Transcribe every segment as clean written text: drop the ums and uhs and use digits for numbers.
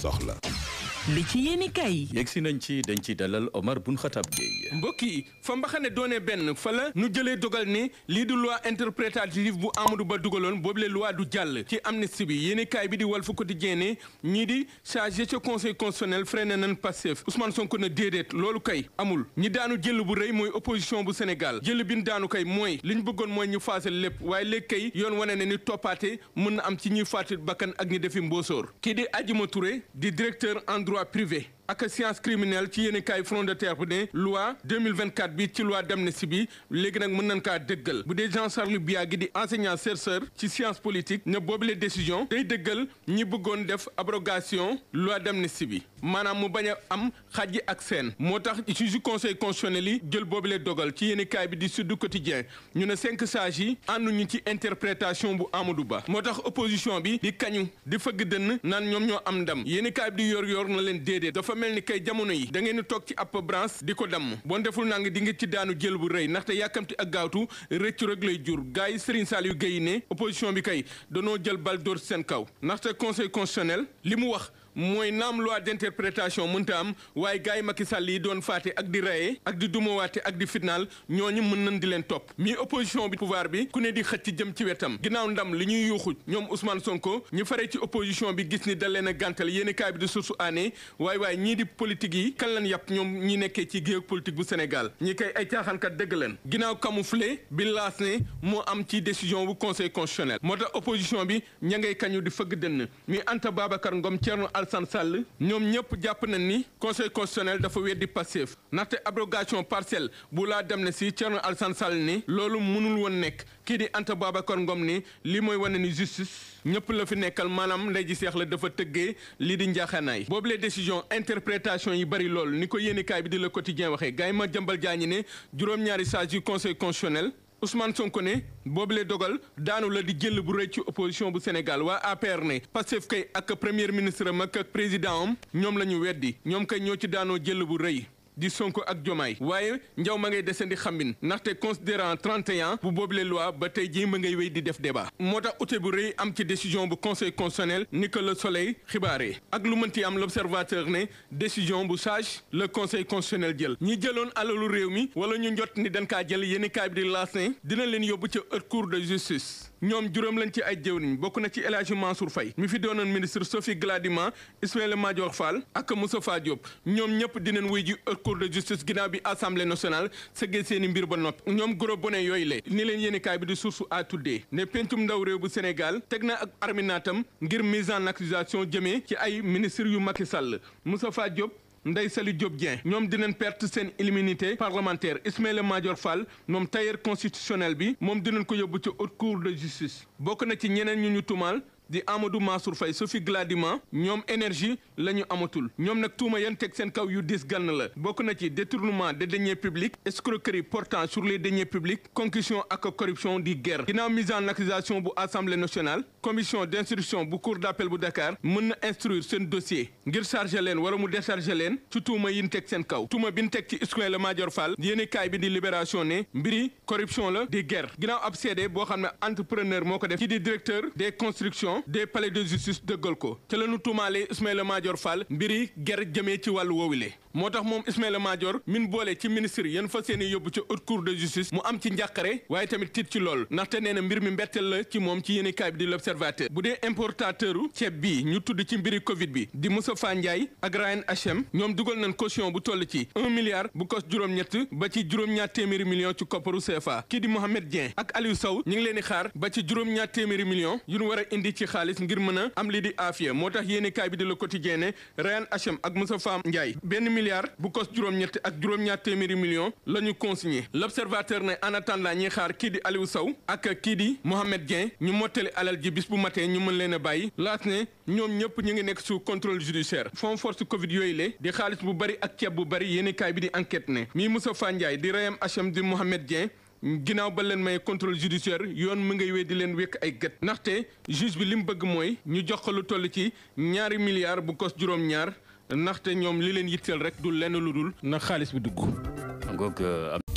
soxla. li ci yéeni kay yegsi nañ ci dañ ci dalal Omar Bun Khatab Gueye. mbokk yi fa mbaxane doone benn fa la nu jëlee dogal ni lii du loi interprétative bu Amadou Ba dugaloon boobule loi du jàll ci amnistie bi yéeni kaay bi di Walf Quotidien ne ñii di chargé ca conseil constitutionnel freiné nañ Pastef Ousmane Sonko na déedéet loolu kay amul ñi daanu jël bu rëy mooy opposition bu Sénégal jël bin daanu kay mooy li ñu bëggoon mooy ñu faasal lépp waaye léegi kay yoon wane ne ni toppaate mën na am ci ñuy faati bakkan ak ñi defi mbóosóor kii di Adjuma Touré di directeur en droit privé ak science criminelle ci yéeni kaay front de terre bu ne loi 2024 bi ci loi d'amnistie bi léegi nag mën nañ kaa dëggal bu dee Jean-Charles Biagui di enseignant chercheur ci science politique ne boobule décision day dëggal ñi bëggoon def abrogation loi d'amnistie bi maanaam mu bañ a am xajji ak seen moo tax ci conseil constitutionnel yi jël boobule dogal ci yéeni kaay bi di Sud Quotidien ñu ne 5 sages yi ànduñu ci interprétation bu Amadou Ba moo tax opposition bi di kañu di fëgg dënn naan ñoom ñoo am ndam yéeni kaay bi di yor na leen déedéet dafa mel ni kay jamono yi da ngeen di toog ci ab branche di ko damm boo deful nang di nga ci daanu jël bu rëy ndaxte yàkkamti ak gaawtu rëccu rek lay jur gars yi Serigne Saliou Gueye ne opposition bi kay danoo jël bal dóor seen kaw ndaxte conseil constitutionnel li mu wax mooy naam loi d'interprétation mënta am waaye gars yi Macky Sall yi doon faate ak di reye ak di dumawaate ak di fitnaal ñooñu mën nañ di leen topp mi opposition bi pouvoir bi ku ne di xëcc jëm ci wetam ginnaaw ndam li ñuy yuuxu ñoom Ousmane Sonko ñu fare ci opposition bi gis ni da leen a gàntal yéeni kaay bi di source aané waaye ñii di politique yi kan lan yàpp ñoom ñi nekkee ci géew politique bu Sénégal ñi koy ay caaxaankat dëgg leen ginnaaw camouflé bi laas ne moo am ci décision bu conseil constitutionnel moo tax opposition bi ña ngay kañu di fëgg dënn mi Anta Babacar Ngom Thierno Alassane Sall ñoom ñëpp jàpp nañ ni conseil constitutionnel dafa weddi Pastef ndaxte abrogation partielle bu laa dem ne si Thierno Alassane Sall ni loolu mënul woon nekk kii di Anta Babacar Ngom ni lii mooy wane ni justice ñëpp la fi nekkal maanaam ndey ji seex la dafa tëggee lii di njaaxaanaay boobu les décisions interprétation yi bari lool ni ko yéenekaay bi di Le Quotidien waxee gars yi ma jëmbal jaañi ne juróom-ñaari sages yu conseil constitutionnel Ousmane Sonko ne boobule dogal daanu la di jël bu rëy ci opposition bu Sénégal waa APR ne Pastef kay ak premier ministre am ak président am ñoom la ñu weddi ñoom kay ñoo ci daanoo jël bu rëy di Sonko ak Jomaay waaye njaw ma ngay desandi xambin ndaxte considérant 31 bu boobule loi ba tey jii ma ngay wéy di def débat moo tax ute bu rëy am ci décision bu conseil constitutionnel ni que Le Soleil xibaaree ak lu mënti am l'observateur ne décision bu sage le conseil constitutionnel jël ñi jëloon alalu réew mi wala ñu njot ni dañ kaa jël yéeni kaay bi di laas ne dina leen yóbbu ca haute cour de justice ñoom juróom lañ ci ay jëwriñ bokk na ci El Hadji Mansour Faye mi fi doonoon ministre Sophie Gladima Ismaïla Madior Fall ak Moustapha Diop ñoom ñëpp dinañ wuy ji cour de justice ginnaaw bi assemblée nationale sëggee seeni mbir ba noppi ñoom gros bonnet yooyu le ni leen yéenekaay bi di source a tuddee ne pencum ndaw réew bu Sénégal teg na ak arminatam ngir mise en accusation jëmee ci ay ministres yu Macky Sall Moustapha Diop Ndeye Saly Diop Dieng ñoom dinañ perte seen immunité parlementaire Ismaïla Madior Fall moom tailleur constitutionnel bi moom dinañ ko yóbbu ci haute cour de justice bokk na ci ñeneen ñu tumal di Amadou Mansour Faye Sophie Gladima ñoom énergie la ñu amatul ñoom nag tuuma yan teg seen kaw yu dis gann la bokk na ci détournement des deniers publics escroquerie portant sur les deniers publics concussion ak corruption di guerre ginnaaw mise en accusation bu assemblée nationale commission d'instruction bu cour d'appel bu Dakar mën na instruire seen dossier ngir charger leen wala mu décharger leen ci tuuma yi ñu teg seen kaw tuuma bi ñu teg ci Ismaïla Madior Fall yéeni kaay bi di libération ne mbiri corruption la di guerre ginnaaw ab seede boo xam ne entrepreneur moo ko def ci di directeur des constructions des palais de justice dëggal ko ca la ñu tuumaale Ismaïla Madior Fall mbiri ger jëmee ci wàllu woowule moo tax moom Ismaïla Madior min boole ci ministre yéen fa seeni yóbbu ca haute cour de justice mu am ci njàqare waaye tamit tiit ci lool ndaxte nee na mbir mi mbetteel la ci moom ci yéeni kaay bi di l'observateur bu dee importateuru ceeb bii ñu tudd ci mbiri Covid bi di Moustapha Ndiaye ak Ryan H&M ñoom dugal nañ caution bu toll ci 1 milliard bu kos juróom-ñett ba ci juróom-ñaar téeméeri millions ci kopparu CFA kii di Mohamed Dieng ak Aliou Sow ñu ngi leen di xaar ba ci juróom-ñaar téeméeri millions yu ñu war a indi ci xaalis ngir mën a am li di aafiya moo tax yéeni kaay bi di Le Quotidien ne Ryan H&M ak Moustapha Ndiaye benn milliard bu kos juróom-ñett ak juróom-ñaar téeméeri millions la ñu consigné l'observateur ne en attendant ñi xaar kii di Aliou Sow ak kii di Mohamed Dieng ñu mottali alal ji bis bu matee ñu mën leen a bàyyi laas ne ñoom ñëpp ñu ngi nekk sous contrôle judiciaire fonds force Covid yooyu le di xaalis bu bari ak ceeb bu bari yéeni kaay bi di enquête ne mii Moustapha Ndiaye di Ryan H&M di Mohamed Dieng ginnaaw ba leen may contrôle judiciaire yoon mu ngay wéy di leen wékk ay gët ndaxte juge bi li mu bëgg mooy ñu jox ko lu toll ci 2 milliards bu kos juróom-ñaar ndaxte ñoom li leen yitteel rek du lenn lu dul na xaalis bi dugg.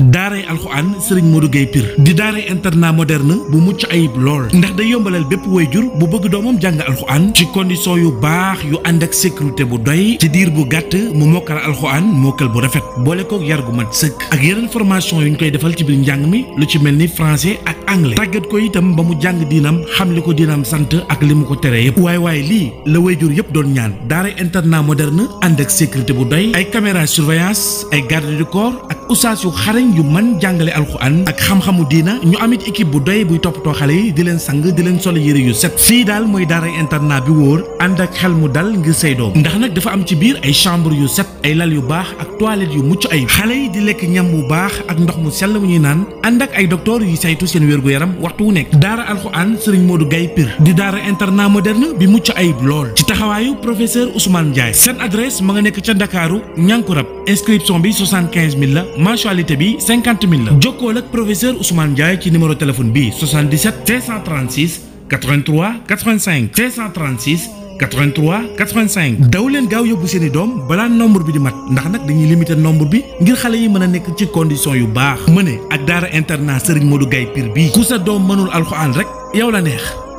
daaray alxuraan Serigne Modou Gueye Pire di daaray internat moderne bu mucc ayib lool ndax day yombalal bépp waajur bu bëgg doomam jàng alxuraan ci condition yu baax yu ànd ak sécurité bu doy ci diir bu gàtt mu mokkal alxuraan mokkal bu rafet boole kook yar gu mat sëkk ak yeneen formation yu ñu koy defal ci biir njàng mi lu ci mel ni français ak anglais tàggat ko itam ba mu jàng diinam xam li ko diinam sant ak li mu ko tere yëpp waaye lii la waajur yëpp doon ñaan daaray internat moderne ànd ak sécurité bu doy ay caméra surveillance ay garde du corps ak oustaz yu xarañ yu mën jàngale alxuraan ak xam-xamu diina ñu amit équipe bu doy buy toppatoo xale yi di leen sang di leen solo yëre yu set fii daal mooy daaray internat bi wóor ànd ak xel mu dal ngir say doom ndax nag dafa am ci biir ay chambre yu set ay lal yu baax ak toilette yu mucc ayib xale yi di lekk ñam bu baax ak ndox mu sell mu ñuy naan ànd ak ay docteur yu saytu seen wér-gu-yaram waxtu wu nekk daara alxuraan Serigne Modou Gueye Pire di daara internat moderne bi mucc ayib lool ci taxawaayu professeur Ousmane Ndiaye seen adresse ma nga nekk ca Ndakaaru Ñankurab inscription bi 75000 la mensualité bi 50000 la jokkool ak professeur Ousmane Ndiaye ci numéro téléphone bi 77 536 83 85 536 83 85 daw leen gaaw yóbbu seeni doom balaa nombre bi di mat ndax nag dañuy limiter nombre bi ngir xale yi mën a nekk ci condition yu baax mëne ak daara internat Serigne Modou Gueye Pire bii ku sa doom mënul alxuraan rek yow la neex.